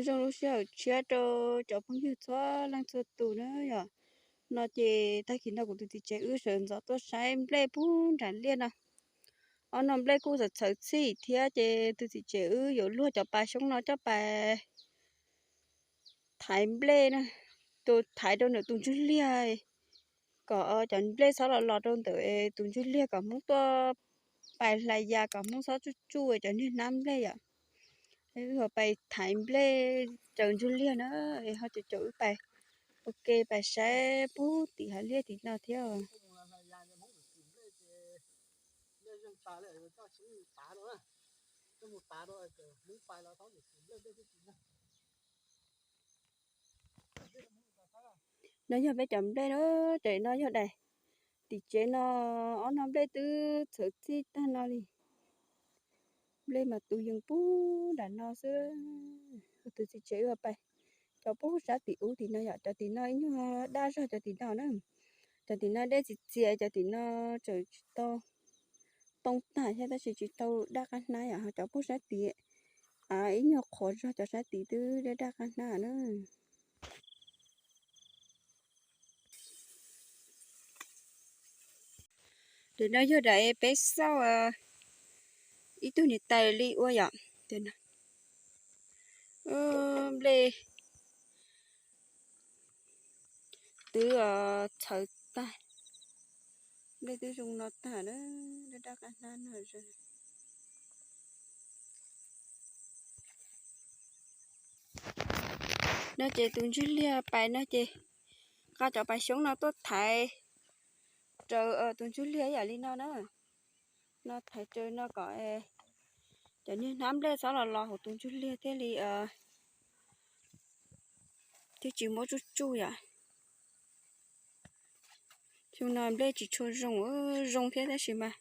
Zoo lub sij hawm tshiab rau cov phooj ywg txhua leej txhua tus na yom. No ces tag kis no kuv tus txiv tsev wb sawv ntxov tuaj saib nplej pub nram liaj no. Ob no nplej kuj txawm txhawv txhij thiab ces tus txiv tsev wb yuav luag cov pas xyoob no coj pas thaiv nplej na, tus thaiv rau ntawm tus ntsuj liag, kom cov nplej txhob los los rau ntawm tus ntsuj liag kom Hmoob tuaj pais hlais yas kom Hmoob txhob tsuj tsuj cov niag hnab nplej yom. Wb yuav pais thaiv nplej raws ntsuj liag na, es ho caum caum wb pais ua ke pais saib pub tim hav liaj tim no thiab. No yog peb cov nplej na, ces no yog daim tim tsev no, ob no nplej twb txhawv txhij tag no li. Nplej mas tus yees pub nram no xwb. Tus txiv tsev ua pais cov pub sab tim ub tim no yom, cov tim no ib nyuag daj zog cov tim no na. Cov tim no dej txias txias, cov tim no tseem tsis tau toob tag thiab tab sis tsis tau daj qab hnab yom, ho cov pub sab tid ib nyuag qhuav zog, cov sab tid twb daj daj qab hnab na. Tus no yog daim peb xauj ib tug niam tais li ua yom. Nplej twb txhawv tag, nplej twb zoo no tag na, daj daj qab hnab no. No ces tus ntsuj liag pais no ces nqa cov pas xyoob no tuaj thaiv raws tus ntsuj liag yam li no na. No thaiv raws no kom cov niag hnab nplej txhob los los hauv tus ntsuj liag thiaj li thiaj tsis muab tsuj tsuj yom. Xyoo no nplej tsis tshua zoo, zoo thiab tab sis mas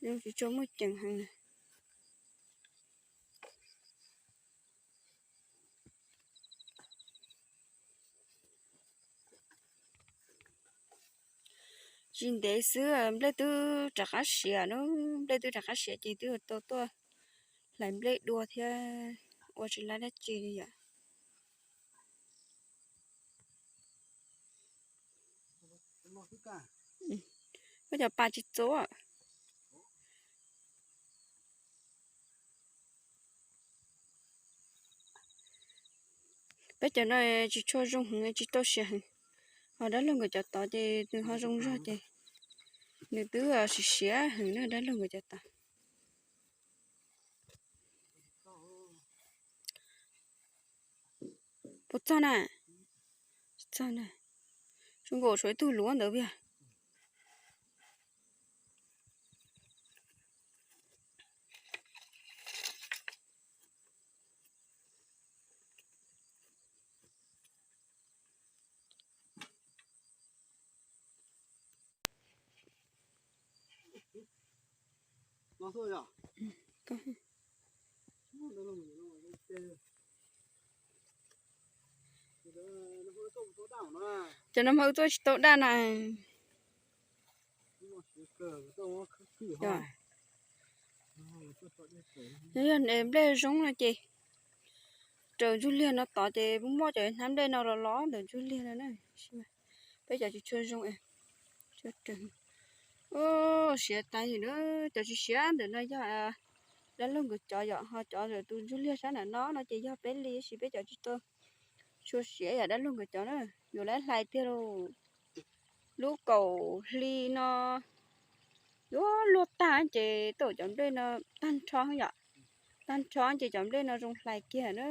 zoo tsis tshua muaj ceem heev na. Tsis ntev xwb nplej twb rov qab siav na, nplej twb rov qab siav ces twb tau tuaj hlais nplej dua thiab ua tsis lab dab tsi li yom. Peb cov pas tsis txaus. Peb cov no tsis tshua zoo heev, tsis tau siav heev. Ho dab laug nkawd cov tod ces nws ho zoo zog ces nws twb siav siav heev na, dab laug nkawd cov tod. Puas txog na? Txog na. Zoo nkaus tshuav ib tug luav ntawd viag. Cov no mas wb tuaj tsis tau daj na. Yog nplej zoo no ces raws ntsuj liag no tod ces muaj cov hnab nplej no los los ntawm ntsuj liag no na. Peb cov tsis tshua zoo. Siav tas yim na, cov tsis siav ntawm no yog dab laug nkawd cov yom, ho cov ntawm tus ntsuj liag sab nram no no ces yog peb li, tab sis peb cov tsis tau tshua siav yam dab laug nkawd cov na. Yuav lawv hlais tiag lauj. Lub kaum hli no yuav luag tag ces tau cov nplej no tag nrho yom. Tag nrho ces cov nplej no zoo hlais kiag na.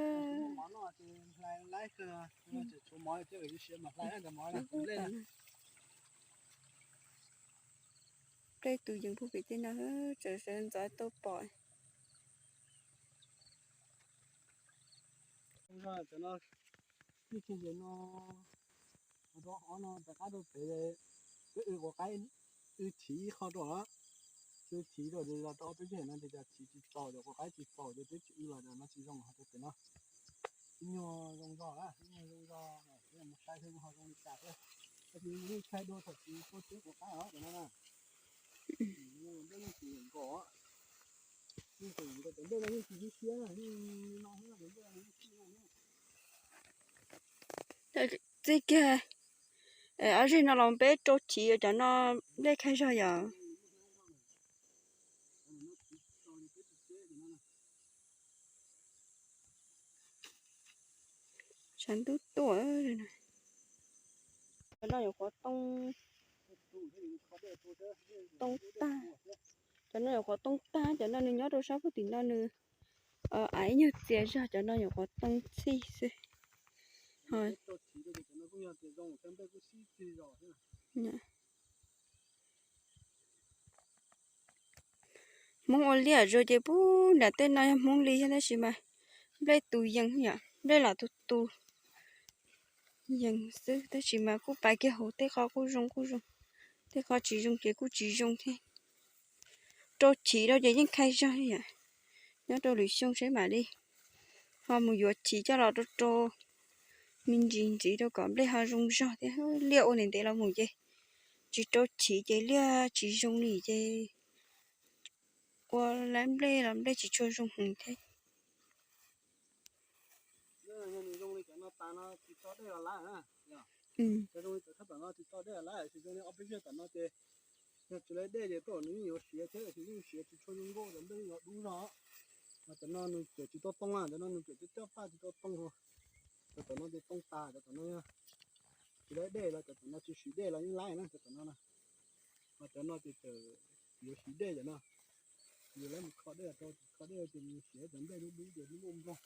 Nplej tus yees pug pem tej no, tseem sawv ntxov tau pom. Cov no, no rov qab rau pem, peb ua quav qaib, wb thim ib qho rau, wb thim rau los rau ob peb teg no ces thim tsis txaus, cov quav qaib tsis txaus ces peb tsis wb los no tsis zoo, ho rau pem no ib nyuag zoo zog, ib nyuag zoo zog, peb mus saib seb ho zoo li cas thiab. Tab sis yeej thaij dua thaum tsis tau teb quav qaib os cov no na. Nplej yeej tsis nkaum, yeej tsis nkaum, cov nplej no yeej tsis siab siab, yeej no xwb, cov nplej no yeej tsis no xwb. Txij kiag ob zeg no los peb rau chiv cov no nplej khaij zog yom. Tshav ntuj tuaj. Cov no yuav qhuav tooj, tooj tag. Cov no yuav qhuav tooj tag, cov no nws nyob rau sab pug tim no nws aiv nyuag txias zog, cov no yuav qhuav tooj txhij xwb. Hmoob ua liaj zoo ces pub nram tej no yog Hmoob li thiab tab sis mas nplej tus yees yom, nplej los tus tus yees xwb tab sis mas kuj pais kiag hauv tej qhov kuj zoo kuj zoo, tej qhov tsis zoo ces kuj tsis zoo thiab. Rau chiv rau ces yeej khaij zog yom, nyob rau lwm xyoo seb mam li ho mus yuav chiv coj los rau rau me ntsis ntxiv rau kom nplej ho zoo zog thiab. Liaj ua ntev ntev los mus ces tsis rau chiv ces liaj tsis zoo li ces ua lawv nplej los nplej tsis tshua zoo heev thiab. Cov zoo li cov no tsis tso dej los lawm, cov zoo li cov thaj tom no tsis tso dej los lawm, tsis zoo li ob peb zej tom no ces yog tsis lawv dej ces tuaj nws yeej yuav siav thiab, tsis yeej siav tsis tshua zoo nkauj, cov nplej yeej yuav dub zog. Mas cov no nws tseem tsis tau tooj, cov no nws tseem coj paj tsis tau tooj. Cov tom no ces tooj tas, cov tom no tsis lawv dej los cov tom no tsis siv dej los yeej laib na cov tom no na. Mas cov no ces tseem yuav siv dej cov no, yuav lawv mus kho dej rau, kho dej ces nws siav cov nplej dub dub ces hlub nplooj.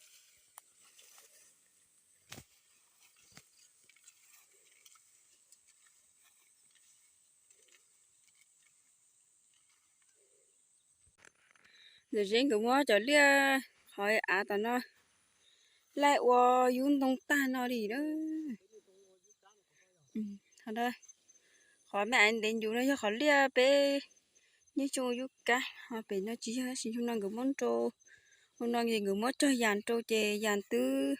Ntawm Zeb nkawd muab cov liaj qhov av tom no laij ua yub ntoo tag no li na. Qhov me av ntev ncuv no yog qhov liaj peb nyob tseem ua yub kab, ho pem no tsis yog, tab sis hnub no nkawd muab rau, hnub no nkawd muab cog yas rau ces yas twb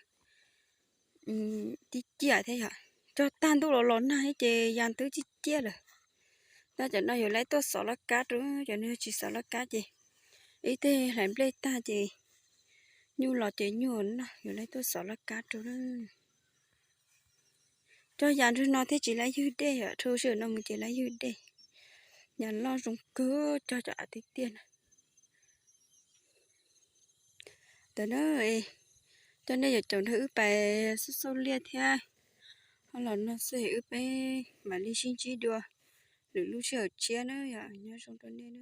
ciaj ciaj thiab yom. Cog tag ntuj los los nag ces yas twb ciaj ciaj lawm. Tab cov no yuav laib tuaj xov laj kab rau, cov no yog tsis xov laj kab ces ib teg hlais nplej tag ces nyuj los ces nyuj noj, yuav laib tuaj xov laj kab rau. Cog yas nrog no thiaj tsis laib ywg dej, yam rau sij hawm no mus ces laib ywg dej. Yas loj zoo kawg, cog cov av tiaj tiaj na. Ntawd na, coj nej yuav caum nrog wb pais xauj xauj liaj thiab. Ho los no xwb, wb peb mam li sib ntsib dua lwm lub sij hawm tshiab na, yog nyob zoo rau nej na.